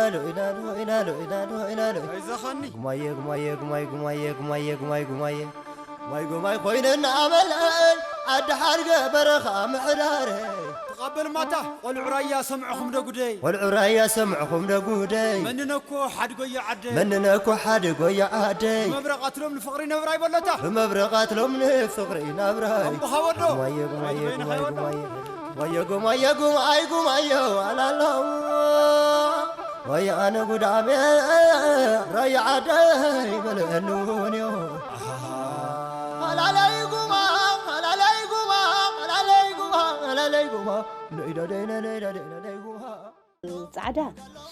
ኢላሎ ኢላሎ ኢላሎ ኢላሎ ኢላሎ ኣይዘኸኒ ጉማየ ጉማየ ጉማይ ጉማየ ጉማየ ጉማይ ጉማየ ጉማይ ጉማይ ኮይነና ኣመለይ ኣድሓርገ በረኻ ምሕዳረይ ተቐበል ማታ ቆልዑ ራያ ሰምዕኹም ደጉደይ ቆልዑ ራያ ሰምዕኹም ደጉደይ መንነኮ ሓድጎዮ ዓደይ መንነኮ ሓድጎዮ ዓደይ መብረቕ ኣትሎም ንፍቕሪ ነብራይ በሎታ ብመብረቓት ሎም ንፍቕሪ ናብራይ ኣምቦኻ ወዶ ጉማየ ጉማየ ጉማይ ጉማየ ጉማየ ጉማየ ጉማይ ጉማየ ዋላሎ ወይ ኣነ ጉዳሜ ራያ ዓደይ በልአሉንዮ ሓላለይ ጉማ ሓላለይ ጉማ ሓላለይ ጉማ ሓላለይ ጉማ ነይዳደይ ነይዳደይ ነይዳደይ ጉማ ፃዕዳ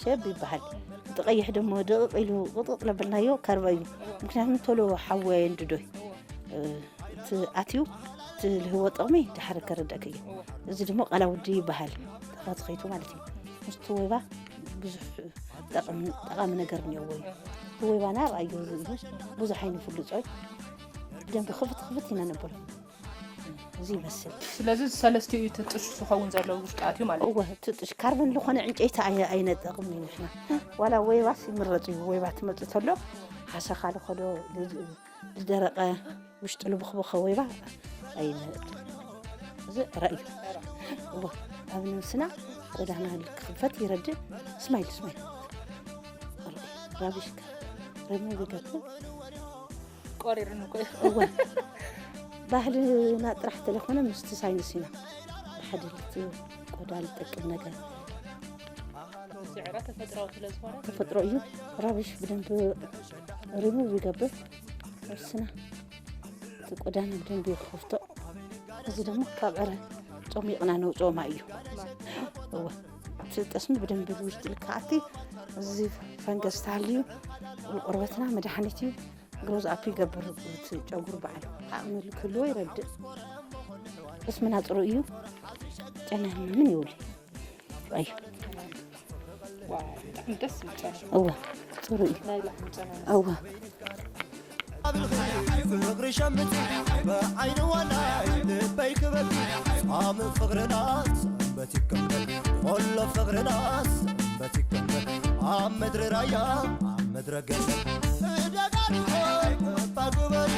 ሸብ ይበሃል። እቲ ቀይሕ ደሞ ደቕቕ ኢሉ ቅጥቅጥ ለበልናዮ ከርበ እዩ። ምክንያቱም ቶሎ ሓዊ ኣየንድዶ እዩ። እቲ ኣትዩ እቲ ልህቦ ጥቕሚ ድሓር ከረደእክ እዩ። እዚ ድማ ቃላውዲ ይበሃል። ተኸትኸይቱ ማለት እዩ። ምስቲ ወይባ ብዙሕ ጠቕም- ጠቓሚ ነገር እኒኦዎ እዩ። እቲ ወይባና ርኣዮ እዩ። ብዙሕ ኣይንፍልጾ እዩ። ብደንብ ክፍት ክፍት ኢና ነብሎ። እዚ ይመስል። ስለዚ ሰለስቲኡ እዩ እቲ ጥሽ ዝኸውን ዘሎ ውሽጢ ኣትዩ ማለት እዩ። እወ እቲ ጥሽ ካርበን ዝኾነ ዕንጨይቲ ኣይ- ኣይነጠቕም እዩ ንሕና ዋላ ወይባስ ይምረፅ እዩ ወይባ ትመፅእ ተሎ ሓሰኻ ልኸዶ ዝደረቐ ውሽጢ ልብኽብኸ ወይባ ኣይንእድ እዚ ራእዩ እወ ኣብ ነብስና ቆዳና ክኽፈት ይረድእ ስማይል ስማይል ራቢሽካ ረሚ ይገብር ቆሪርኒ እኮ እዩ። እወ ባህልና ጥራሕ ተለኾነ ምስቲ ሳይንስ ኢና ብሓደ ልቲ ቆዳ ልጠቅም ነገር ስዕረ ተፈጥራዊ ስለ ዝኾነ ተፈጥሮ እዩ ራቢሽ ብደንብ ሪሙቭ ይገብር ጥርስና እቲ ቆዳና ብደንብ ይኸፍቶ እዚ ደግሞ ካብ ዕረ ጾሚቕና ነውፅኦ ማይ እዩ እወ እቲ ጠስሚ ብደንብ ውሽጢ ልክዓቲ እዚ ፈንገስ ተሃልዩ ንቆርበትና መድሓኒት እዩ ግሮዝ ኣፕ ይገብር እቲ ጨጉር በዓል ዓቕሚ ክህልዎ ይረድእ ጠስምና ፅሩ እዩ ጨና ምን ይውል እዩ ዋው፣ ብጣዕሚ ደስ ዝብል ጨና እወ ፅሩ እዩ ናይ ላሕሚ ጨና እወ ፍቕሪ ሸምቲ ብዓይኒ ዋናይ ልበይ ክበኪ ጻም ፍቕርና ሰንበት ይከምበል ኾሎ ፍቕርና ሰንበት ይከምበል ኣብ ምድሪ ራያ ኣብ ምድረ ገነት እደጋ ርሖይ እባ ግበሪ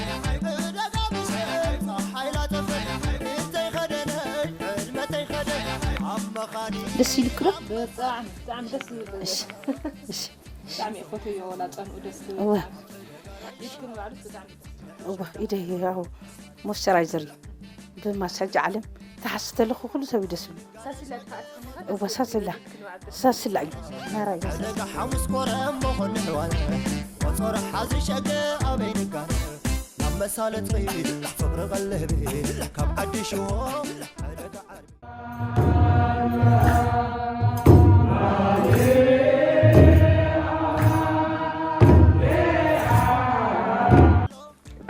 እደጋ ምሸት ሓይላ ተፈል እንተይ ኸደነ ዕድመተይ ኸደ ኣብ መኻኒ ደስ ኢልክዶ ብጣዕሚ ብጣዕሚ ደስ ዝብል እሺ እሺ ብጣዕሚ እየ ፈትዮ ወላ ጨንኡ ደስ ዝብል እወ ኢድክን ባዕሉስ ብጣዕሚ ደስ ዝብል እወ ኢደይ ያው ሞይስቸራይዘር እዩ ብማሳጅ ዓለም ተሓስ ተለኹ ኩሉ ሰብ እዩ ደስ ይብሉ ሳስላ ትከኣል እወ ሳስላ ሳስላ እዩ ናራይ ደጋ ሓሙስ ኮረም መኾን ሕዋነ ቆጾር ሓዚ ሸገ ኣበይ ንጋነ ናብ መሳለጥኺ ፍቕሪ ቐልህቢ ካብ ዓዲ ሽዎ ዕደጋ ዓርቢ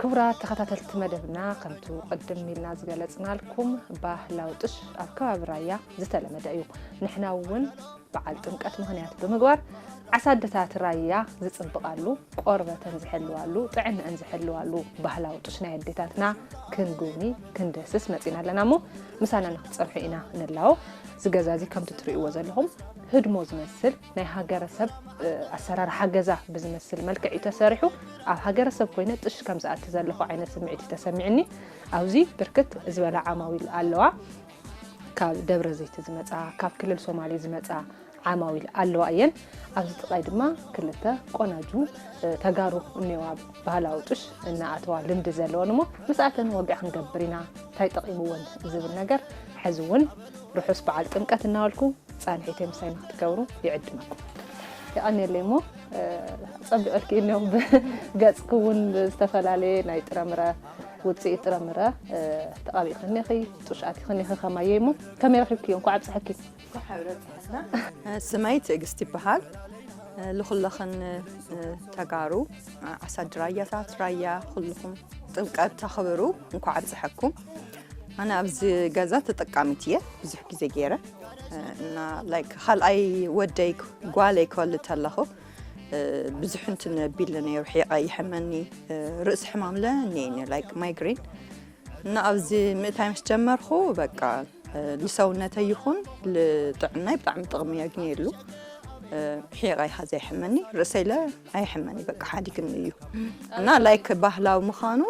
ክቡራት ተኸታተልቲ መደብና ከምቱ ቅድም ኢልና ዝገለጽናልኩም ባህላዊ ጥሽ ኣብ ከባቢ ራያ ዝተለመደ እዩ። ንሕና እውን በዓል ጥምቀት ምኽንያት ብምግባር ዓሳ ኣደታት ራያ ዝጽብቓሉ ቆርበተን ዝሕልዋሉ ጥዕንአን ዝሕልዋሉ ባህላዊ ጥሽ ናይ ኣዴታትና ክንጉብኒ ክንደስስ መጺና ኣለና እሞ ምሳና ንክትጸንሑ ኢና ንላቦ። እዚ ገዛ እዚ ከምቲ ትርእይዎ ዘለኹም ህድሞ ዝመስል ናይ ሃገረሰብ ኣሰራርሓ ገዛ ብዝመስል መልክዕ እዩ ተሰሪሑ። ኣብ ሃገረሰብ ኮይነ ጥሽ ከም ዝኣቲ ዘለኹ ዓይነት ስምዒት እዩ ተሰሚዕኒ። ኣብዚ ብርክት ዝበላ ዓማዊል ኣለዋ። ካብ ደብረ ዘይቲ ዝመፃ ካብ ክልል ሶማሌ ዝመፃ ዓማዊል ኣለዋ እየን። ኣብዚ ጥቓይ ድማ ክልተ ቆናጁ ተጋሩ እኒዋ ባህላዊ ጥሽ እናኣተዋ ልምዲ ዘለወን እሞ ምስኣተን ወግዒ ክንገብር ኢና እንታይ ጠቒምወን ዝብል ነገር ሕዚ እውን ርሑስ በዓል ጥምቀት እናበልኩ ፃንሒተይ ምሳይ ንክትገብሩ ይዕድመኩም። የቐንየለይ እሞ ፀቢቐልኪ እኒኦም ብገፅኪ እውን ዝተፈላለየ ናይ ጥረምረ ውፅኢት ጥረምረ ተቐቢእክኒ ኢኺ ጥሽ ኣቲኽኒ ኢኺ ከማየይ እሞ ከመይ ረኺብክዮ እንኳዕ ኣብፀሐኪ። ስመይ ትእግስት ይበሃል። ልኹለኽን ተጋሩ ዓሳዲ ራያታት ራያ ኩልኹም ጥምቀት ተኽብሩ እንኳዕ ኣብፀሐኩም። ኣነ ኣብዚ ገዛ ተጠቃሚት እየ ብዙሕ ግዜ ገይረ እና ላይክ ካልኣይ ወደይ ጓለይ ክወልድ ተለኹ ብዙሕ እንትን ቢለ ነይሩ ሒቐ ይሕመኒ ርእሲ ሕማም ለኒ ላይክ ማይግሬን እና ኣብዚ ምእታይ ምስ ጀመርኩ በቃ ልሰውነተይ ይኹን ልጥዕናይ ብጣዕሚ ጥቕሚ የግኘሉ። ሒቓ ይሓዘ ኣይሕመኒ፣ ርእሰይ ለ ኣይሕመኒ፣ በቃ ሓዲግኒ እዩ። እና ላይክ ባህላዊ ምዃኑ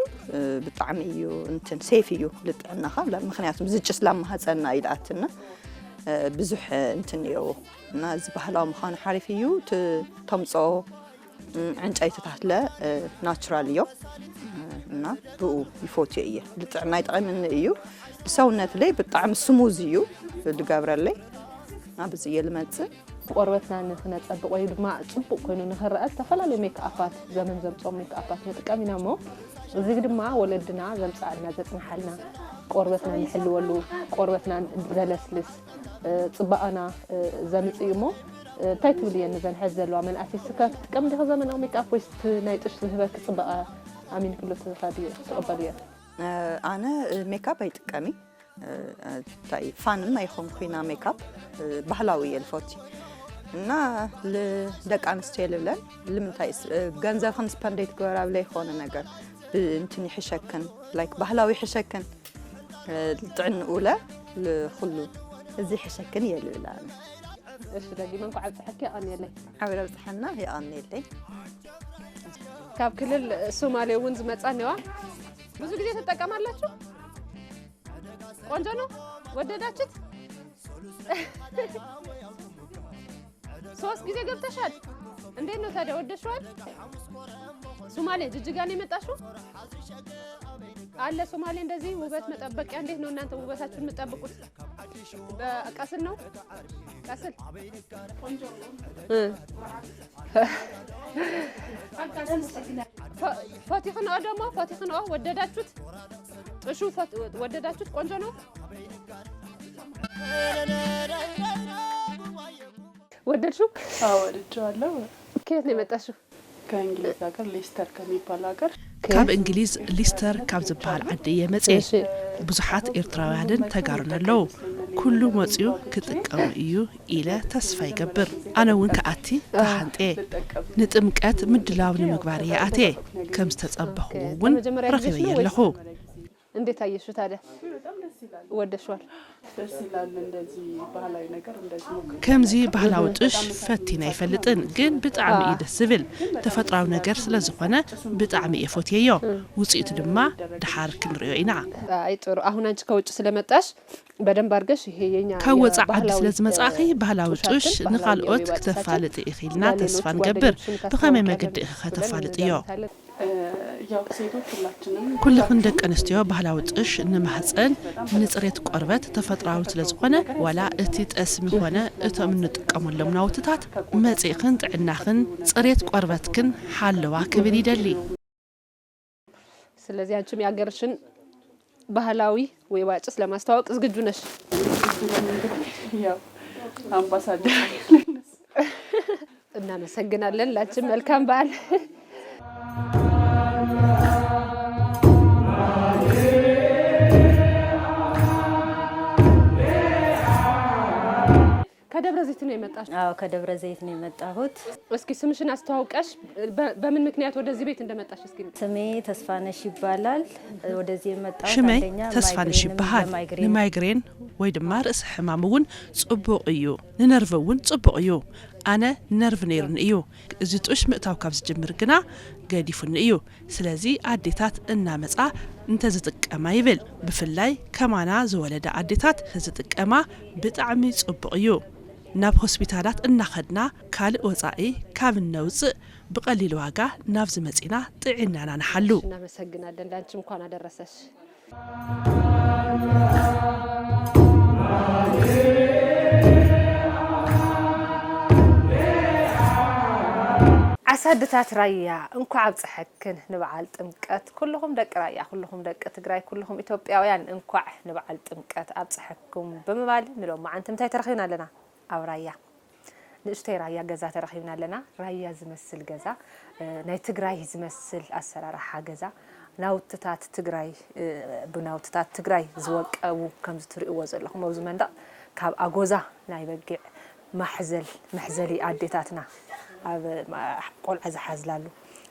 ብጣዕሚ እዩ እንትን ሴፍ እዩ ልጥዕናኻ፣ ምክንያቱም ዝጭስ ላብ ማህፀንና ኢልኣትና ብዙሕ እንትን እየዎ። እና እዚ ባህላዊ ምዃኑ ሓሪፍ እዩ። ተምፅኦ ዕንጨይትታት ለ ናቹራል እዮም። እና ብኡ ይፎትዮ እየ፣ ልጥዕና ይጠቐምኒ እዩ። ብሰውነት ለይ ብጣዕሚ ስሙዝ እዩ ዝገብረለይ። እና ብዚ እየ ልመፅእ። ቆርበትና ንክነፀብቕ ወይ ድማ ፅቡቕ ኮይኑ ንክረአ ዝተፈላለዩ ሜክኣፓት፣ ዘመን ዘምፅኦም ሜክኣፓት ንጥቀም ኢና እሞ፣ እዚ ድማ ወለድና ዘምፅኣልና ዘፅንሓልና ቆርበትና ንሕልወሉ፣ ቆርበትና ዘለስልስ፣ ፅባቐና ዘምፅእ እዩ እሞ፣ እንታይ ትብልየን ንዘን ሕዚ ዘለዋ መናእሰይ? ስካ ክትጥቀም ዲኻ ዘመናዊ ሜክኣፕ ወይስ እቲ ናይ ጥሽ ዝህበክ ፅባቐ ኣሚንክሉ ትኸድዮ ትቕበልዮ? ኣነ ሜክኣፕ ኣይጥቀሚ፣ እንታይ ፋንም ኣይኾንኩ ኢና ሜክኣፕ፣ ባህላዊ እየ ልፈቲ። እና ልደቂ ኣንስትዮ ልብለን ልምንታይ ገንዘብክን ስፐንድ ኣይትግበራ ብለይኮነ ነገር ብእንትን ይሕሸክን፣ ላይክ ባህላዊ ይሕሸክን፣ ልጥዕንኡ ለ ልኹሉ እዚ ይሕሸክን እየ ልብል ኣነ። እሺ፣ ደጊመ እንኳዕ ኣብፀሐኪ፣ የቐንየለይ። ዓውደ ኣብፀሐና፣ የቐንየለይ። ካብ ክልል ሶማሌ እውን ዝመፃ እኒዋ። ብዙ ጊዜ ትጠቀማላችሁ? ቆንጆ ነው? ወደዳችሁት? ሶስት ጊዜ ገብተሻል? እንዴት ነው ታዲያ? ወደድሽዋል? ሶማሌ ጅጅጋ ነው የመጣሽው? አለ ሶማሌ እንደዚህ ውበት መጠበቂያ። እንዴት ነው እናንተ ውበታችሁን የምትጠብቁት? በቀስል ነው? ቀስል። እ። ፈ-፣ ፈቲኽንኦ ደግሞ፣ ፈቲኽንኦ ወደዳችሁት? ጥሹ ፈት-፣ ወደዳችሁት? ቆንጆ ነው? ወደድሽው? አዎ፣ ወድጄዋለሁ። ከየት ነው የመጣሽው? ከእንግሊዝ ሀገር፣ ሌስተር ከሚባል ሀገር። ካብ እንግሊዝ ሊስተር ካብ ዝበሃል ዓዲ እየ መፅየ። እሺ። ብዙሓት ኤርትራውያንን ተጋሩን ኣለዉ። ኩሉ መፅዩ ክጥቀሙ እዩ ኢለ ተስፋ ይገብር። ኣነ እውን ክኣቲ ተሃንጥየ። ንጥምቀት ምድላው ንምግባር እየ ኣትየ። ከም ዝተፀበኽዎ እውን ረኺበዮ ኣለኹ። እንዴት አየሽው ታዲያ? ወደሽዋል? ደስ ይላል። እንደዚህ ባህላዊ ነገር እንደዚህ ሞክር። ከምዚ ባህላዊ ጥሽ ፈቲነ ኣይፈልጥን፣ ግን ብጣዕሚ እዩ ደስ ዝብል። ተፈጥራዊ ነገር ስለ ዝኾነ ብጣዕሚ እየ ፈትየዮ። ውፅኢቱ ድማ ደሓር ክንሪኦ ኢና። አይ ጥሩ። አሁን አንቺ ከውጭ ስለመጣሽ በደንብ አድርገሽ ይሄ የኛ ካብ ወፃ ዓዲ የባህላዊ፣ ስለ ዝመፃእኺ እ፣ ባህላዊ ጥሻችን፣ ጥሽ ባህላዊ ንኻልኦት የወይባ ጥሻችን ክተፋልጢ ኢኺ ኢልና ለሌሎች ተስፋ ንገብር። ጓደኞችም ብኸመይ ካስተዋወቅሽ መገዲ ኢኺ ብለን ከተፋልጥዮ? እንጋብዛለን። እ፣ ያው ሴቶች ሁላችንም ኩልኽን ደቂ ኣንስትዮ ባህላዊ ጥሽ ንማህፀን፣ ንፅሬት ቆርበት ተፈጥራዊ ስለ ዝኾነ፣ ዋላ እቲ ጠስሚ ኾነ እቶም እንጥቀመሎም ናውትታት መፂእኽን ጥዕናኽን ፅሬት ቆርበትክን ሓለዋ ክብል ይደሊ። ስለዚህ አንቺም የሀገርሽን ባህላዊ ወይባ ጭስ ለማስተዋወቅ ዝግጁ ነሽ? ያው አምባሳደር እናመሰግናለን። ላችን መልካም በዓል። ከደብረ ዘይት ነው የመጣችው? አዎ፣ ከደብረ ዘይት ነው የመጣሁት። እስኪ ስምሽን አስተዋውቀሽ፣ በ-፣ በምን ምክንያት ወደዚህ ቤት እንደመጣሽ እስኪ። ስሜ ተስፋነሽ ይባላል። ወደዚህ የመጣሁት ሽመይ አንደኛ ተስፋነሽ ማይግሬንን ይበሃል። ለማይግሬን ንማይግሬን ወይ ድማ ርእሲ ሕማም እውን ጽቡቕ እዩ። ንነርቭ እውን ጽቡቕ እዩ። ኣነ ነርቭ ነይሩኒ እዩ። እዚ ጡሽ ምእታው ካብ ዝጅምር ግና ገዲፉኒ እዩ። ስለዚ ኣዴታት እናመጻ እንተዝጥቀማ ይብል። ብፍላይ ከማና ዝወለዳ ኣዴታት እንተዝጥቀማ ብጣዕሚ ጽቡቕ እዩ። ናብ ሆስፒታላት እናኸድና ካልእ ወጻኢ ካብ እነውጽእ ብቐሊል ዋጋ ናብዚ መጺና ጥዕናና ንሓሉ። እናመሰግናለን። ላንቺ እንኳን አደረሰሽ። ዓሳድታት ራያ እንኳዕ ኣብፀሐክን ንበዓል ጥምቀት። ኩልኹም ደቂ ራያ፣ ኩልኹም ደቂ ትግራይ፣ ኩልኹም ኢትዮጵያውያን እንኳዕ ንበዓል ጥምቀት ኣብፀሐኩም ብምባል ንሎሚ መዓንቲ እንታይ ተረኺብና ኣለና? ኣብ ራያ ንእሽተይ ራያ ገዛ ተረኺብና ኣለና። ራያ ዝመስል ገዛ፣ እ፣ ናይ ትግራይ ዝመስል ኣሰራርሓ ገዛ፣ ናውትታት ትግራይ፣ እ፣ ብናውትታት ትግራይ ዝወቀቡ ከምዚ ትሪእዎ ዘለኹም ኣብዚ መንደቕ ካብ ኣጎዛ ናይ በጊዕ ማሕዘል፣ መሕዘሊ ኣዴታትና ኣብ ማ-፣ ቆልዓ ዝሓዝላሉ፣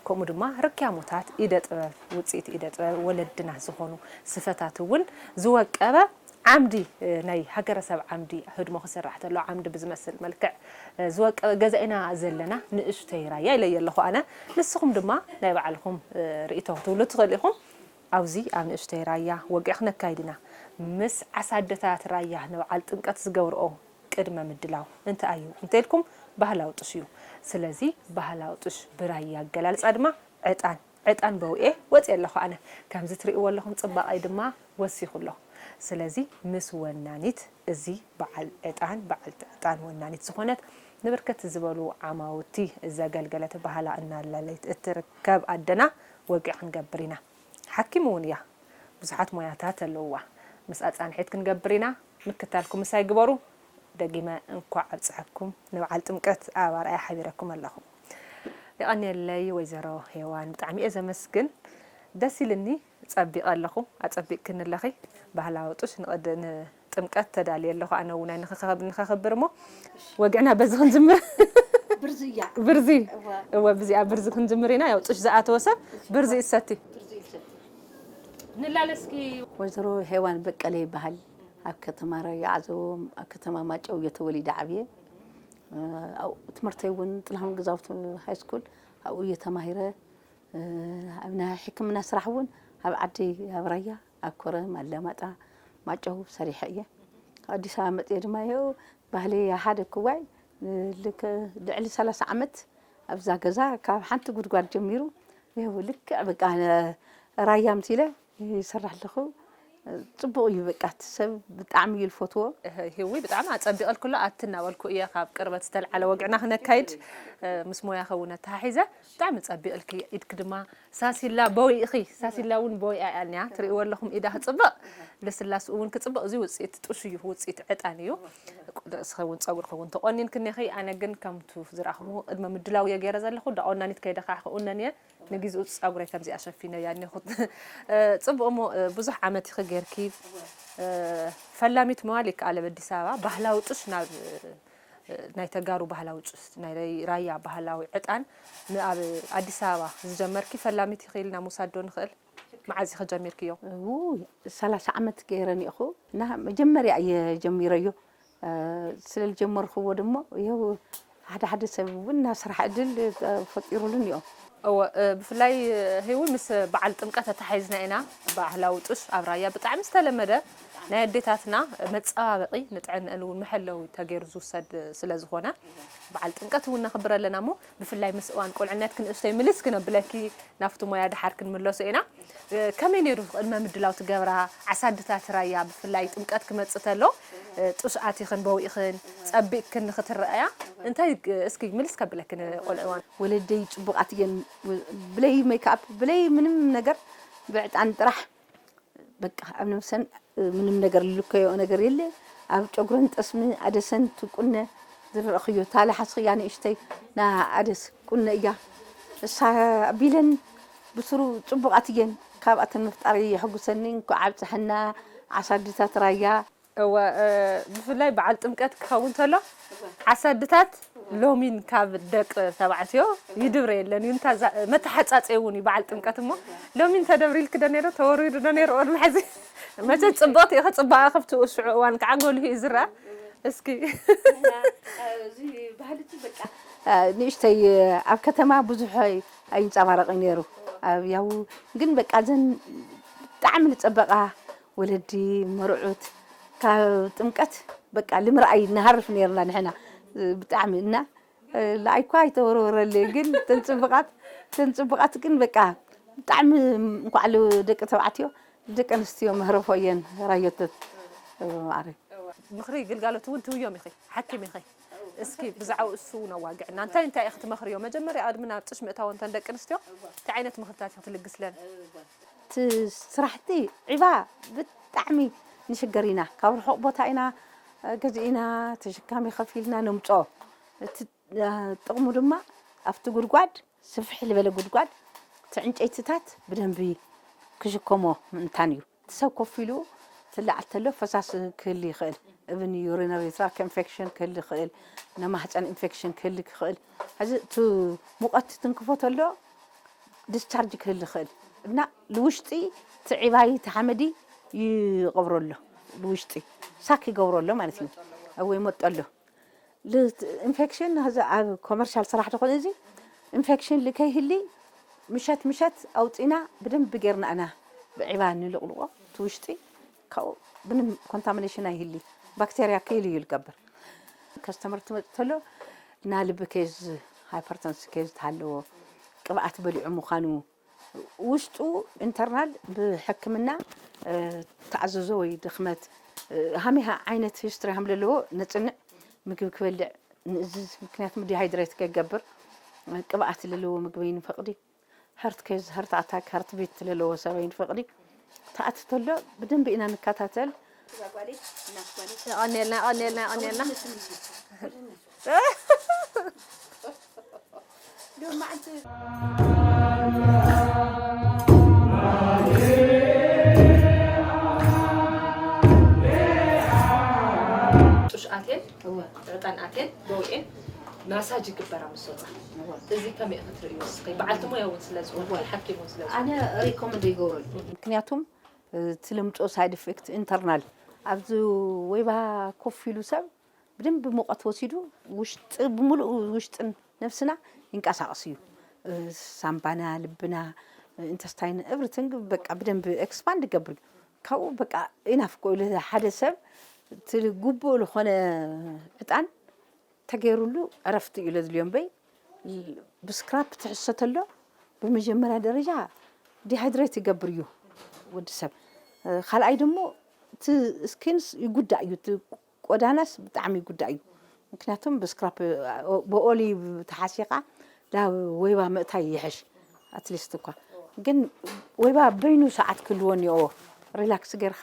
ከምኡ ድማ ርክያሞታት ኢደ ጥበብ፣ ውፅኢት ኢደ ጥበብ ወለድና ዝኾኑ ስፈታት እውን ዝወቀበ ዓምዲ፣ እ፣ ናይ ሃገረሰብ ዓምዲ ህድሞ ክስራሕ ተሎ ዓምዲ ብዝመስል መልክዕ፣ እ፣ ዝወቀበ ገዛ ኢና ዘለና። ንእሽተይ ራያ ኢለየ ኣለኹ ኣነ። ንስኹም ድማ ናይ ባዕልኹም፣ እ፣ ርእይቶ ክትብሉ ትኽእሉ ኢኹም። ኣብዚ ኣብ ንእሽተይ ራያ ወግዒ ክነካይድ ኢና። ምስ ዓሳደታት ራያ ንበዓል ጥምቀት ዝገብርኦ ቅድመ ምድላው እንታይ እዩ እንተኢልኩም፣ ባህላዊ ጡሽ እዩ። ስለዚ ባህላዊ ጡሽ ብራያ ኣገላልጻ ድማ ዕጣን፣ ዕጣን በውኤ ወፅየ ኣለኹ ኣነ። ከምዚ ትርእይዎ ኣለኹም፣ ፅባቐይ ድማ ወሲኹ ኣሎ። ስለዚ ምስ ወናኒት፣ እዚ በዓል ዕጣን፣ በዓልቲ ዕጣን ወናኒት ዝኾነት፣ ንብርክት ዝበሉ ዓማውቲ ዘገልገለት፣ ባህላ እናለለየት እትርከብ ኣደና ወግዒ ክንገብር ኢና። ሓኪም እውን እያ። ብዙሓት ሞያታት ኣለውዋ። ምስኣ ፃንሒት ክንገብር ኢና። ምክታልኩም ምሳይ ግበሩ። ደጊመ እንኳዕ ኣብፀሐኩም። ንበዓል ጥምቀት ኣብ ኣርኣያ ሓቢረኩም ኣለኹ። የቐንየለይ ወይዘሮ ሄዋን፣ ብጣዕሚ እየ ዘመስግን። ደስ ኢልኒ፣ ጸቢቐ ኣለኹ። ኣጸቢቕክኒ ኣለኺ። ባህላዊ ጡሽ ንቕድ-፣ ንጥምቀት ተዳልየ ኣለኹ። ኣነ እውን ንኸኸብ-፣ ንኸኽብር እሞ ወግዕና በዚ ክንጅምር። ብርዚ እያ። ብርዚ። እዋ። እወ፣ ብዚኣ ብርዚ ክንጅምር ኢና። ያው ጡሽ ዝኣተወ ሰብ ብርዚ ይሰቲ። ብርዚ ይሰቲ። ንላለ እስኪ። ወይዘሮ ሄዋን በቀለ ይበሃል። ኣብ ከተማ ራያ ዓዘቦ፣ ኣብ ከተማ ማጨው እየ ተወሊደ ዓብየ። እ፣ ኣብኡ ትምህርተይ እውን ጥላሁን ግዛውት ሃይ ስኩል ኣብኡ እየ ተማሂረ። እ፣ ኣብ ናይ ሕክምና ስራሕ እውን ኣብ ዓዲ፣ ኣብ ራያ፣ ኣብ ኮረም፣ ኣለማጣ፣ ማጨው ሰሪሐ እየ። ኣብ ኣዲስ ኣበባ መፅየ ድማ ይኸው ባህሊ ሓደ ክዋይ፣ እ፣ ልክ ልዕሊ ሰላሳ ዓመት ኣብዛ ገዛ ካብ ሓንቲ ጉድጓድ ጀሚሩ ይኸው ልክዕ በቃ ራያ ምሲለ ይሰርሕ ኣለኹ። ጽቡቕ እዩ በቃ፣ እቲ ሰብ ብጣዕሚ እዩ ዝፈትዎ። እህ፣ ሂዊ ብጣዕሚ ኣጸቢቐልኩ ኣሎ። ኣቲ እናበልኩ እየ ካብ ቅርበት ዝተልዓለ ወግዕና ክነካይድ፣ እ፣ ምስ ሞያኸ እውን ኣተሓሒዘ። ብጣዕሚ ጸቢቕልኪ፣ ኢድኪ ድማ ሳሲላ በዊእኺ። ሳሲላ እውን በዊኣ እያ እኒኣ። ትርእይዎ ኣለኹም፣ ኢዳ ክጽብቕ፣ ልስላስኡ እውን ክጽብቕ። እዚ ውጽኢት ጡሽ እዩ፣ ውጽኢት ዕጣን እዩ። ርእስኺ እውን ጸጉርኺ እውን ተቖኒንኪ እኒኺ። ኣነ ግን ከምቱ ዝረኣኹምዎ ቅድመ ምድላው እየ ገይረ ዘለኹ። እንዳ ቆናኒት ከይደ ከዓ ክቑነን እየ። ንግዜኡ ጸጉረይ ከምዚኣ ሸፊነያ እኒኹ። እ፣ ጽቡቕ እሞ፣ እ፣ ብዙሕ ዓመት ኢኺ ጌርኪ። እ፣ ፈላሚት ምባል ይከኣል ኣብ ኣዲስ ኣበባ። ባህላዊ ጡሽ ናብ፣ እ፣ ናይ ተጋሩ ባህላዊ ጡሽ፣ ናይ ራያ ባህላዊ ዕጣን ንኣብ ኣዲስ ኣበባ ዝጀመርኪ ፈላሚት ኢኺ ኢልና ምውሳድ ዶ ንኽእል? መዓዝ ኢኺ ጀሚርክዮ? ውይ፣ ሰላሳ ዓመት ገይረ እኒኹ። እና መጀመርያ እየ ጀሚረዮ። እ፣ ስለ ዝጀመርክዎ ደሞ ይኸው ሓደ ሓደ ሰብ እውን ናይ ስራሕ ዕድል፣ እ፣ ፈጢሩሉን እዮም። እወ፣ እ፣ ብፍላይ፣ እ፣ ህዊ ምስ በዓል ጥምቀት ኣተሓሒዝና ኢና። ባህላዊ ጡሽ ኣብ ራያ ብጣዕሚ ዝተለመደ ናይ ኣዴታትና መፀባበቒ ንጥዕንአን እውን መሐለዊ ተገይሩ ዝውሰድ ስለ ዝኾነ በዓል ጥምቀት እውን ነኽብር ኣለና እሞ ብፍላይ ምስ እዋን ቁልዕነት ክንእሽተይ ምልስ ክነብለኪ ናብቲ ሞያ ደሓር ክንምለሶ ኢና። እ፣ ከመይ ነይሩ ቅድመ ምድላው ትገብራ? ዓሳድታት ራያ ብፍላይ ጥምቀት ክመጽእ ተሎ፣ እ፣ ጡሽ ኣቲኽን በዊእኽን ጸቢቕክን ንኽትረኣያ እንታይ፣ እ፣ እስኪ ምልስ ከብለኪ ንቆልዕዋን። ወለደይ ጽቡቓት እየን። ብለይ ሜክኣፕ፣ ብለይ ምንም ነገር ብዕጣን ጥራሕ። በቃ ኣብ ነብሰን፣ እ፣ ምንም ነገር ልልከዮ ነገር የለ። ኣብ ጨጉረን ጠስሚ ኣደሰን ትቁነ ዝረእኽዮ፣ ታለ ሓስኽያ ንእሽተይ ና ኣደስ ቁነ እያ። እሳ ኣቢለን ብስሩ ጽቡቓት እየን። ካብኣተን ምፍጣር የሐጉሰኒ። እንኳዕ ኣብጽሐና ዓሳድታት ራያ። እወ፣ እ፣ ብፍላይ በዓል ጥምቀት ክኸውን ተሎ ዓሳድታት ሎሚን ካብ ደቂ ተባዕትዮ ይድብረ የለን እዩ። እንታ ዛ-፣ መተሓጻጸይ እውን እዩ በዓል ጥምቀት እሞ ሎሚን ተደብሪልኪ ዶ ነይሩ፣ ተወሪዱ ዶ ነይሩ ቅድሚ ሕዚ? መቸ ጽብቕቲ ኢኺ፣ ጽባቐ ከብቲ ሽዑ እዋን ከዓ ጎሊሁ እዩ ዝረኣ። እስኪ። እዚ ባህሊ እቲ በቃ፣ እ፣ ንእሽተይ ኣብ ከተማ ብዙሕ ኣይ-፣ ኣይንጸባረቕን ነይሩ። ኣብ ያው ግን በቃ እዘን ብጣዕሚ ዝጸበቓ ወለዲ መርዑት ካብ ጥምቀት በቃ ልምርኣይ ንሃርፍ ነይርና ንሕና ብጣዕሚ እና፣ እ፣ ለኣይኳ ኣይተወረወረለይ ግን ተን ጽቡቓት፣ ተን ጽቡቓት ግን በቃ ብጣዕሚ እንኳዕ ደቂ ተባዕትዮ ደቂ ኣንስትዮ መህረፎ እየን ራዮቶት። እ፣ ማዕረ። ምኽሪ ግልጋሎት እውን ትህብዮም ኢኺ፣ ሓኪም ኢኺ። እስኪ ብዛዕባ እሱ እውን ኣዋግዕና። እንታይ እንታይ ኢኺ ትመኽርዮ? መጀመርያ ቅድሚ ናብ ጡሽ ምእታወን እተን ደቂ ኣንስትዮ እንታይ ዓይነት ምኽርታት ኢኺ ትልግስለን? እቲ ስራሕቲ ዒባ ብጣዕሚ ንሽገር ኢና። ካብ ርሑቕ ቦታ ኢና ገዚእና፣ ተሸካሚ ከፊልና ነምፅኦ። እቲ፣ እ፣ ጥቕሙ ድማ ኣብቲ ጉድጓድ፣ ስፍሕ ዝበለ ጉድጓድ፣ እቲ ዕንጨይትታት ብደንቢ ክሽከሞ ምእንታን እዩ። እቲ ሰብ ኮፍ ኢሉ ትለዓል ተሎ ፈሳሲ ክህሉ ይኽእል። እብን ዩሪነሪ ትራክ ኢንፌክሽን ክህሉ ይኽእል፣ ናይ ማህፀን ኢንፌክሽን ክህሉ ይኽእል። ሕዚ እቲ ሙቐት ትንክፎ ተሎ ዲስቻርጅ ክህሉ ይኽእል እና ልውሽጢ እቲ ዒባይ እቲ ሓመዲ ይቐብሮ ኣሎ። ብውሽጢ ሳክ ይገብሮ ኣሎ ማለት እዩ። እወ ይመጦ ኣሎ። ኢንፌክሽን ኣብ ኮመርሻል ስራሕ ዝኾነ እዚ ኢንፌክሽን ልከይህሊ ምሸት ምሸት ኣውፂና ብደንብ ጌርና ኢና ብዒባ ንልቕልቆ እቲ ውሽጢ ካብኡ ምንም ኮንታሚኔሽን ኣይህሊ ባክቴርያ ክእል እዩ ዝገብር። ከስተመር ትመፅእ ተሎ እና ልቢ ኬዝ ሃይፐርተንስ ኬዝ ተሃለዎ ቅብኣት በሊዑ ምዃኑ ውሽጡ ኢንተርናል ብሕክምና ተኣዘዞ ወይ ድኽመት ሃሚሃ ዓይነት ሂስትሪ ሃም ዘለዎ ነፅንዕ ምግቢ ክበልዕ ንእዝዝ ምክንያት ዲሃይድሬት ከይገብር ቅብኣት ዘለዎ ምግቢ ንፈቕዲ። ሀርት ኬዝ ሀርት ኣታክ ሀርት ቢት ለለዎ ሰበይ ንፈቕዲ ተኣቲ ተሎ ብደንብ ኢና ንከታተል። የቐንየልና የቐንየልና የቐንየልና። ጡሽ ኣቴን ዕጣን ኣቴን በውኤን ማሳጅ ይግበራ ምስ ወፃ። እዚ ከመይ ክትርእዩ እስከ በዓልቲ ሞያ እውን ስለ ዝኾንኪ ሓኪም እውን ስለ ዝኾንኪ ኣነ ሪኮመንድ ይገብረሉ። ምክንያቱም እቲ ለምፅኦ ሳይድ ኢፌክት ኢንተርናል ኣብዚ ወይባ ኮፍ ኢሉ ሰብ ብደንብ ሙቐት ወሲዱ ውሽጢ ብምሉኡ ውሽጥን ነብስና ይንቀሳቐስ እዩ። ሳምባና፣ ልብና፣ ኢንተስታይን ኤቭሪቲንግ በቃ ብደንብ ኤክስፓንድ ይገብር እዩ። ካብኡ በቃ ኢናፍ እኮ ኢሉ ሓደ ሰብ እቲ ግቡእ ዝኾነ ዕጣን ተገይሩሉ ዕረፍቲ እዩ ለድልዮ እምበይ ብስክራፕ ትሕሰ ተሎ ብመጀመርያ ደረጃ ዲሃይድሬት ይገብር እዩ ወዲ ሰብ። ካልኣይ ደሞ እቲ ስኪንስ ይጉዳእ እዩ፣ እቲ ቆዳናስ ብጣዕሚ ይጉዳእ እዩ። ምክንያቱም ብስክራፕ ብኦሊ ተሓሲኻ ናብ ወይባ ምእታይ ይሕሽ ኣትሊስት እኳ ግን ወይባ በይኑ ሰዓት ክህልዎ እኒኦ ሪላክስ ጌርካ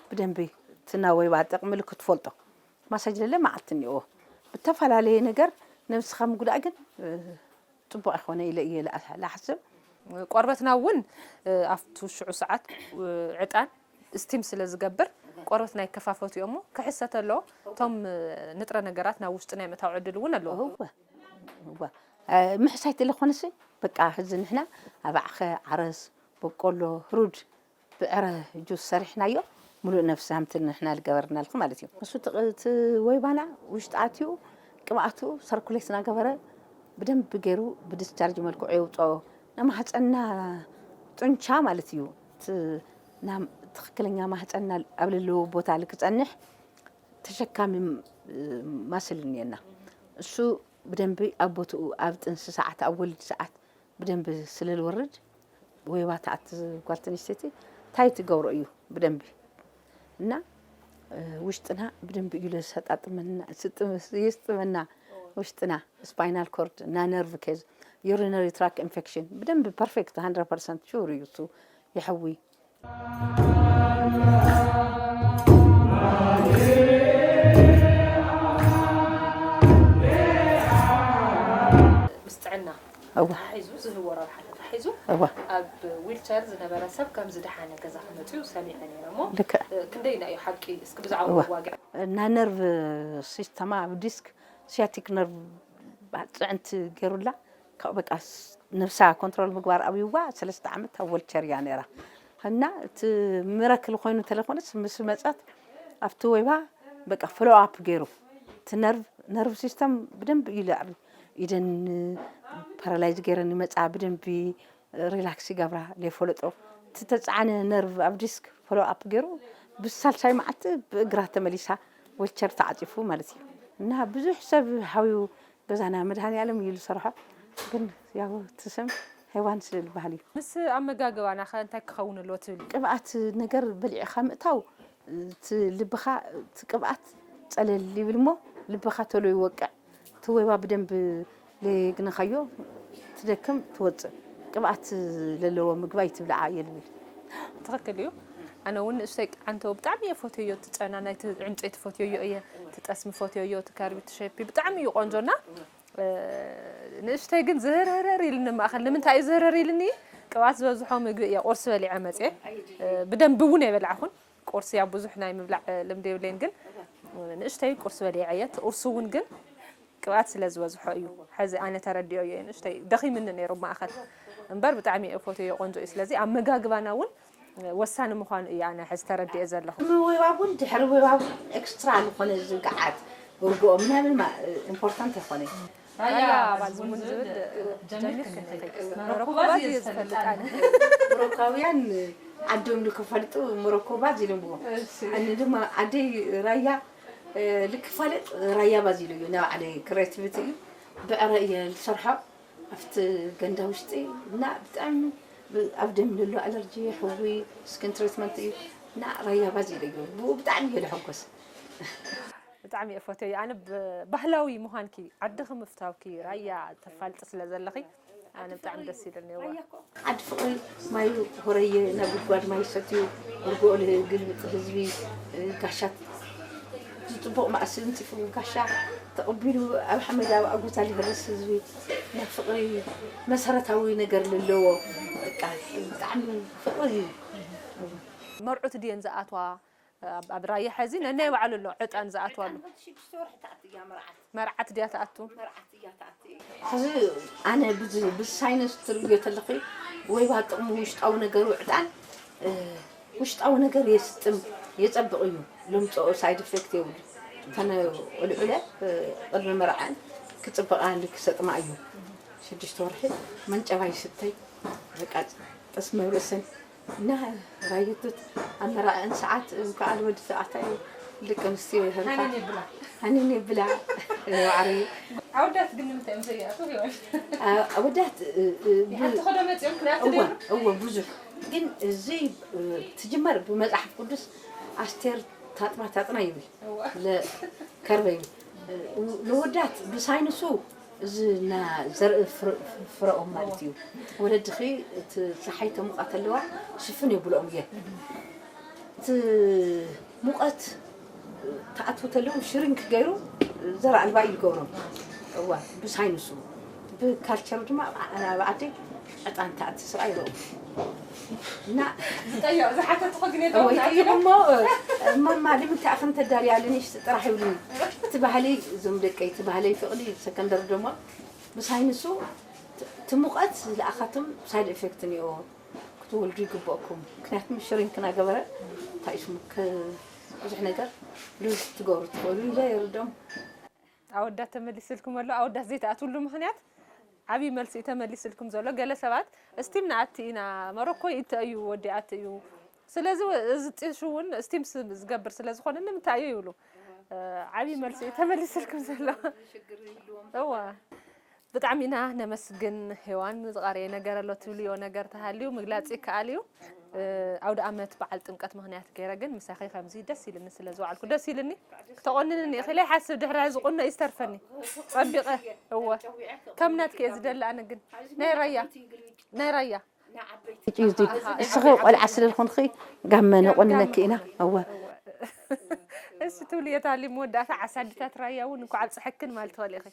ብደንቢ እቲ ናይ ወይባ ጥቕሚ ክትፈልጦ ማሳጅ ለለ መዓልቲ እኒኦ ብተፈላለየ ነገር ነብስኻ ምጉዳእ ግን ፅቡቕ ኣይኮነ ኢለ እየ ዝሓስብ። ቆርበትና እውን ኣብቱ ሽዑ ሰዓት ዕጣን ስቲም ስለ ዝገብር ቆርበትና ይከፋፈቱ እዮም እሞ ክሕሰ ተሎ እቶም ንጥረ ነገራት ናብ ውሽጥና የምእታው ዕድል እውን ኣለዎ። እወ እወ ምሕሳይ ተለኾነሲ በቃ ሕዚ ንሕና ኣባዕኸ ዓረስ በቆሎ ህሩድ ብዕረ ጁስ ሰሪሕናዮ ሙሉእ ነፍሲ ሃምቲ ንሕና ልገበርናልኪ ማለት እዩ። እሱ እቲ ወይባና ውሽጢ ኣትዩ ቅብኣቱ ሰርኩሌት እናገበረ ብደንብ ገይሩ ብዲስቻርጅ መልክዑ የውፅኦ። ንማህፀንና ጡንቻ ማለት እዩ። እቲ ትኽክለኛ ማህፀንና ኣብ ለለዎ ቦታ ልክፀንሕ ተሸካሚ ማስል እኒአና። እሱ ብደንቢ ኣብ ቦትኡ ኣብ ጥንሲ ሰዓት ኣብ ወሊድ ሰዓት ብደንቢ ስለ ዝወርድ ወይባ ትኣቲ ጓል ተንስተይቲ እንታይ ትገብሮ እዩ ብደንቢ እና ውሽጥና ብደንቢ እዩ ለሰጣጥመና ስጥምና ውሽጥና ስፓይናል ኮርድ እና ነርቭ ኬዝ ዩሪነሪ ትራክ ኢንፌክሽን ብደንቢ ፐርፌክት 100 ሹር እዩ እሱ ይሕዊ ምስ ጥዕና እዋ ተታሒዙ ዝህቦ ረብሓ ተታሒዙ እዋ ኣብ ዊልቸር ዝነበረ ሰብ ከም ዝደሓነ ገዛ ክመፅኡ ሰሚዐ ነይረ እሞ ልክዕ ክንደይና እዩ ሓቂ እስኪ ብዛዕባ እዋ መዋግዒ እና ነርቭ ሲስተማ ኣብ ዲስክ ሲያቲክ ነርቭ ጽዕንቲ ገይሩላ ካብኡ በቃ ነብሳ ኮንትሮል ምግባር ኣብይዋ ሰለስተ ዓመት ኣብ ወልቸር እያ ነይራ እና እቲ ሚራክል ኮይኑ እንተለይኮነስ ምስ መፀት ኣብቲ ወይባ በቃ ፍሎ ኣፕ ገይሩ እቲ ነርቭ ነርቭ ሲስተም ብደንብ እዩ ለዕቢ ኢደን ፓራላይዝ ገይረን ይመፃ ብደንቢ ሪላክስ ይገብራ ለይፈለጦ እቲ ተፃዓነ ነርቭ ኣብ ዲስክ ፎሎ ኣፕ ገይሩ ብሳልሳይ መዓልቲ ብእግራ ተመሊሳ ወልቸር ተዓፂፉ ማለት እዩ እና ብዙሕ ሰብ ሃብዩ ገዛና መድሃኒኣለም እዩ ዝሰርሖ ግን ያው ትስም ሄዋን ስለ ዝበሃል እዩ። ምስ ኣመጋግባና ከ እንታይ ክኸውን ኣለዎ ትብሊ? ቅብኣት ነገር በሊዕኻ ምእታው እቲ ልብኻ እቲ ቅብኣት ፀለል ይብል እሞ ልብኻ ተሎ ይወቅዕ እቲ ወይባ ብደንብ ለየግነኻዮ ትደክም ትወፅእ ቅብኣት ለለዎ ምግቢ ኣይትብልዓ እየ ልብል። ትኽክል እዩ። ኣነ እውን ንእሽተይ ቃንቶ ብጣዕሚ እየ ፈትዮ እቲ ጨና ናይቲ ዕንጨይቲ ፈትዮ እየ እቲ ጠስሚ ፈትዮ እቲ ከርቢ እቲ ሸፒ ብጣዕሚ እዩ ቆንጆና ንእሽተይ ግን ዝህርህርር ኢልኒ ማእኸል ንምንታይ እዩ ዝህርር ኢልኒ ቅብኣት ዝበዝሖ ምግቢ እየ ቁርሲ በሊዐ መፅየ ብደንቢ እውን ኣይበላዕኹን ቁርሲ ያው ብዙሕ ናይ ምብላዕ ልምዲ የብለይን ግን ንእሽተይ ቁርሲ በሊዐ እየ እቲ ቁርሲ እውን ግን ቅብኣት ስለ ዝበዝሖ እዩ። ሕዚ ኣነ ተረዲኦዮ እየ ንእሽተይ ደኺምኒ ነይሩ ማእኸል እምበር ብጣዕሚ እየ እፎትዮ ቆንጆ እዩ። ስለዚ ኣመጋግባና እውን ወሳኒ ምዃኑ እዩ ኣነ ሕዚ ተረዲኤ ዘለኹ። ምውይባብ እውን ድሕሪ ምውይባብ እውን ኤክስትራ ዝኾነ ዝግዓት እርግኦ ምናምን ኢምፖርታንት ኣይኮነ። ራያ ባዝ ቡን ዝብል ጀሚር ክንኸይ መረኮባዝ እየ ዝፈልጥ ኣነ። ሞሮካውያን ዓዶም ንክፈልጡ ሞሮኮባዝ ኢሎምዎ። ኣነ ድማ ዓደይ ራያ ልክፋለጥ ራያ ባዝ ኢሉ እዩ። ናይ ባዕለይ ክሬቲቪቲ እዩ። ብዕረ እየ ዝሰርሖ ኣብቲ ገንዳ ውሽጢ እና ብጣዕሚ ኣብ ደም ዘሎ ኣለርጂ ሕዊ ስኪን ትሪትመንት እዩ እና ራያ ባዝ ኢሉ እዩ። ብኡ ብጣዕሚ እየ ዝሕጎስ። ብጣዕሚ እየ ፈትዮ ኣነ። ባህላዊ ምዃንኪ ዓድኺ ምፍታውኪ ራያ ተፋልጢ ስለ ዘለኺ ኣነ ብጣዕሚ ደስ ኢሉኒ። እዋ ዓዲ ፍቕሪ ማዩ ሆረየ ናብ ጉድጓድ ማይ ሰትዩ ርግኦ ልግልብጥ ህዝቢ ጋሻ ዝፅቡቕ ማእሲ እንፅፉ ጋሻ ተቐቢሉ ኣብ ሓመድ ኣብ ኣጎታ ልህርስ ህዝቢ ናይ ፍቕሪ መሰረታዊ ነገር ለለዎ በቃ ብጣዕሚ ፍቕሪ እዩ። መርዑት ድየን ዝኣትዋ ኣብ ራያ ሕዚ ነናይ ባዕሉ ኣሎ ዕጣን ዝኣትዋሉ። መርዓት ድያ ትኣቱ? ሕዚ ኣነ ብሳይንስ ትርእዮ ተለኺ ወይባ ጥቕሙ ውሽጣዊ ነገሩ ዕጣን ውሽጣዊ ነገር የስጥም የፀብቕ እዩ። ለምፅኦ ሳይድ ኢፌክት የብሉ። ተነ ቆልዑለ ቅድሚ መርዓን ክፅበቓ ክሰጥማ እዩ። ሽዱሽተ ወርሒ መንጨባ ይስተይ በቃ ጠስመ ርእሰን እና ራየቶት ኣብ መርዐአን ሰዓት እንኳዕ ልወዲ ተባዕታይ ደቂ ኣንስትዮ ይህርፋ ሃኒን የብላ። ሃኒን የብላ። ዋዕሪ ኣወዳት ግን ንምንታይ እዮም ዘይኣትዉ ይሆን? ኣወዳት ይሓትኾ ዶ መፂኦም ክልኣቲ እወ ዶ እወ ብዙሕ ግን እዚ ትጅመር ብመፅሓፍ ቅዱስ ኣስቴር ታጥባ ታጥና ይብል ለከርበ ይብል። ንወዳት ብሳይንሱ እዚ ና ዘርኢ ፍረኦም ማለት እዩ። ወለድኺ እቲ ፀሓይ ተሙቃ ተለዋ ሽፍን የብልኦም እየ። እቲ ሙቐት ተኣትዉ ተለዉ ሽሪንክ ገይሩ ዘርኢ ኣልባ እዩ ዝገብሮም። እዋ ብሳይንሱ ብካልቸሩ ድማ ኣብ ዓደይ ዕጣን ተኣቲ ስብኣይ ይረኡ እና ዝጠየቕ ዝሓተትኹ ግን ወይ የጠውና ጠይቕ እሞ ማማ ንምንታይ ኣኽን ተዳልያ ኣለንሽ ጥራሕ ይብሉኒ። እቲ ባህለይ እዞም ደቀይ እቲ ባህለይ ፍቕሊ ሰከንደር ደሞ ብሳይንሱ እቲ ሙቐት ዝለኣኻቶም ሳይድ ኢፌክት እኒኦ ክትወልዱ ይግበእኩም። ምክንያቱም ሽሪንክ እናገበረ እንታይ ሽሙ ብዙሕ ነገር ሉዝ ትገብሩ ትኽእሉ ኢለ የርዶም። ኣወዳት ተመሊስልኩም ኣሎ። ኣወዳት ዘይተኣትውሉ ምኽንያት ዓብዪ መልሲ እዩ ተመሊስልኩም ዘሎ። ገለ ሰባት ስቲም ንኣቲ ኢና መረኮይ እንተ እዩ ወዲ ኣቲ እዩ። ስለዚ እዚ ጢሹ እውን ስቲም ዝገብር ስለ ዝኾነ ንምንታይ እዩ ይብሉ። ዓብዪ መልሲ እዩ ተመሊስልኩም ዘሎ። እዋ ብጣዕሚ ኢና ነመስግን። ሄዋን ዝቐረየ ነገር ኣሎ ትብልዮ ነገር ተሃልዩ ምግላፅ ይከኣል እዩ። ኣውደ ኣመት በዓል ጥምቀት ምኽንያት ገይረ ግን ምሳኺ ከምዚ ደስ ኢልኒ ስለ ዝወዓልኩ ደስ ኢልኒ። ክተቆንንኒ ኢኺ ኢለ ይሓስብ ድሕሪ ሕዚ ቁኖ እዩ ዝተርፈኒ። ፀቢቐ እወ ከም ናትኪ እየ ዝደሊ ኣነ ግን ናይ ራያ ናይ ራያ እስኺ ቆልዓ ስለ ዝኾንኺ ጋመ ነቆንነኪ ኢና። እወ እሺ ትብልዮ ታሊ መወዳእታ ዓሳድታት ራያ እውን እንኳዕ ኣብፀሐክን ማለት ትኽእሊ ኢኺ።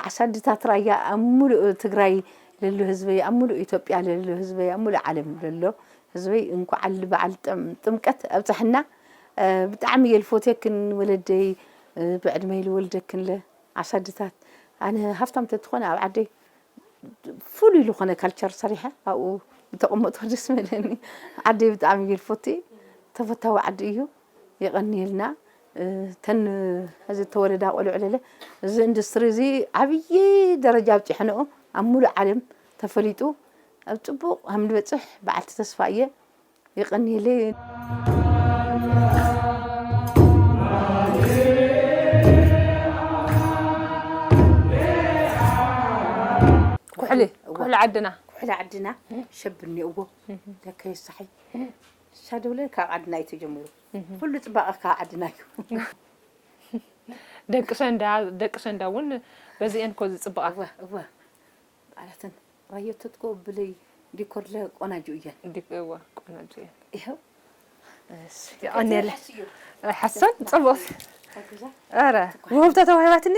ዓሳድታት ራያ ኣብ ሙሉእ ትግራይ ለሎ ህዝበይ ኣብ ሙሉእ ኢትዮጵያ ለሎ ህዝበይ ኣብ ሙሉእ ዓለም ለሎ ህዝበይ እንኳዕ ልበዓል ጥምቀት ኣብፀሐና። ብጣዕሚ እየ ልፎትየክን ወለደይ ብዕድመይ ልወልደክን ለ ዓሳድታት ኣነ ሃፍታም ተትኾነ ኣብ ዓደይ ፍሉይ ዝኾነ ካልቸር ሰሪሐ ኣብኡ ብተቐመጦ ደስ መለኒ። ዓደይ ብጣዕሚ እየ ልፎቲ ተፈታዊ ዓዲ እዩ። የቐንየልና እተን ሕዚ ተወለዳ ቆልዑ ለለ እዚ ኢንዱስትሪ እዚ ዓብዪ ደረጃ ኣብፂሐንኦ ኣብ ሙሉእ ዓለም ተፈሊጡ ኣብ ፅቡቕ ሃምንበፅሕ በዓልቲ ተስፋ እየ። የቐንየለይ። ኩሕሊ ኩሕሊ ዓድና ኩሕሊ ዓድና ሸብ እኒኦዎ ለከ የሳሒ ሻደውለ ካብ ዓድና እዩ ተጀሚሩ። ኩሉ ፅባቐ ካብ ዓድና እዩ። ደቂ ሸንዳ ደቂ ሸንዳ እውን በዚአን እኮ ዝፅበቓ። እወ እወ በዓላተን ራየቶት እኮ ብለይ ዲኮር ለ ቆናጁ እየን። እወ ቆናጁ እየን። ይኸው የቐንየለ ሓሰን ፅቡቕ። ኧረ ውህብቶ ተዋሂባትኒ።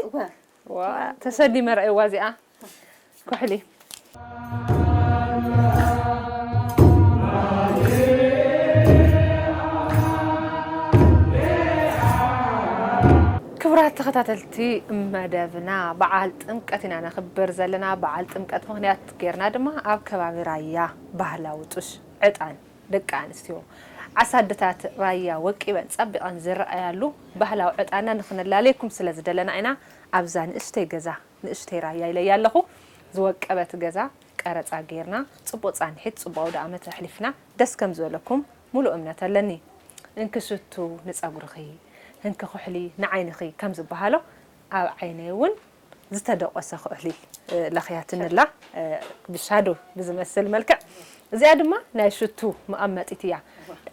ተሰሊመ ረእዋ እዚኣ ኩሕሊ። ክቡራት ተኸታተልቲ መደብና በዓል ጥምቀት ኢና ነኽብር ዘለና። በዓል ጥምቀት ምኽንያት ጌርና ድማ ኣብ ከባቢ ራያ ባህላዊ ጡሽ ዕጣን ደቂ ኣንስትዮ ዓሳድታት ራያ ወቂበን ጸቢቐን ዝረኣያሉ ባህላዊ ዕጣና ንኽነላለየኩም ስለ ዝደለና ኢና ኣብዛ ንእሽተይ ገዛ ንእሽተይ ራያ ኢለያ ኣለኹ። ዝወቀበት ገዛ ቀረጻ ጌርና ጽቡቕ ጻንሒት ጽቡቕ ኣውደ ኣመት ኣሕሊፍና ደስ ከም ዝበለኩም ሙሉእ እምነት ኣለኒ። እንኪ ሽቱ ንጸጉርኺ፣ እንኪ ኩሕሊ ንዓይንኺ ከም ዝበሃሎ ኣብ ዓይነይ እውን ዝተደቆሰ ኩሕሊ ለኽያትንላ ብሻዶ ብዝመስል መልክዕ። እዚኣ ድማ ናይ ሽቱ መቐመጢት እያ።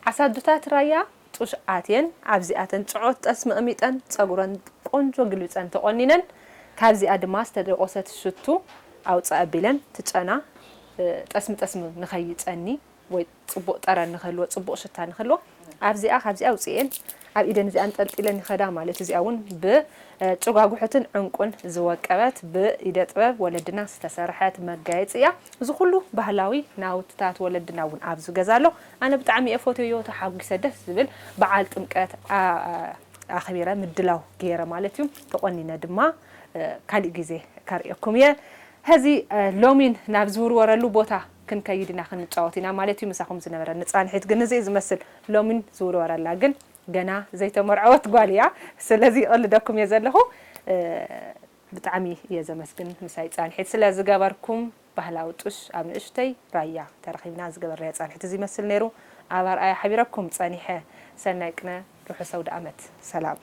ዓሳዱታት ራያ ጡሽ ኣትየን ኣብዚኣተን ጽዖት ጠስሚ ኣሚጠን ጸጉረን ቆንጆ ግልብጸን ተቆኒነን ካብዚኣ ድማ ዝተደቆሰት ሽቱ ኣውፅእ ኣቢለን ትጨና። ጠስሚ ጠስሚ ንኸይፀኒ ወይ ፅቡቕ ጠረን ንክህልዎ ፅቡቕ ሽታ ንክህልዎ ኣብዚኣ ካብዚኣ ኣውፅኤን ኣብ ኢደን እዚኣ ኣንጠልጢለን ይኸዳ ማለት እዩ። እዚኣ እውን ብጭጓጉሕትን ዕንቁን ዝወቀበት ብኢደ ጥበብ ወለድና ዝተሰርሐት መጋየፂ እያ። እዚ ኩሉ ባህላዊ ናውትታት ወለድና እውን ኣብዚ ገዛ ኣሎ። ኣነ ብጣዕሚ እየ ፎትዮ ተሓጒሰ ደስ ዝብል በዓል ጥምቀት ኣኽቢረ ምድላው ገይረ ማለት እዩ። ተቆኒነ ድማ ካሊእ ግዜ ካርእየኩም እየ። ሕዚ ሎሚን ናብ ዝውርወረሉ ቦታ ክንከይድ ኢና ክንጫወት ኢና ማለት እዩ። ምሳኹም ዝነበረ ንፃንሒት ግን እዚ ዝመስል ሎሚን ዝውርወረላ ግን ገና ዘይተመርዐወት ጓል እያ። ስለዚ ይቕልደኩም እየ ዘለኹ። ብጣዕሚ እየ ዘመስግን ምሳይ ፃንሒት ስለ ዝገበርኩም። ባህላዊ ጡሽ ኣብ ንእሽተይ ራያ ተረኺብና ዝገበርናዮ ፃንሒት እዚ ይመስል ነይሩ። ኣብ ኣርኣያ ሓቢረኩም ፀኒሐ። ሰናይ ቅነ፣ ርሑስ ኣውደ ኣመት። ሰላም።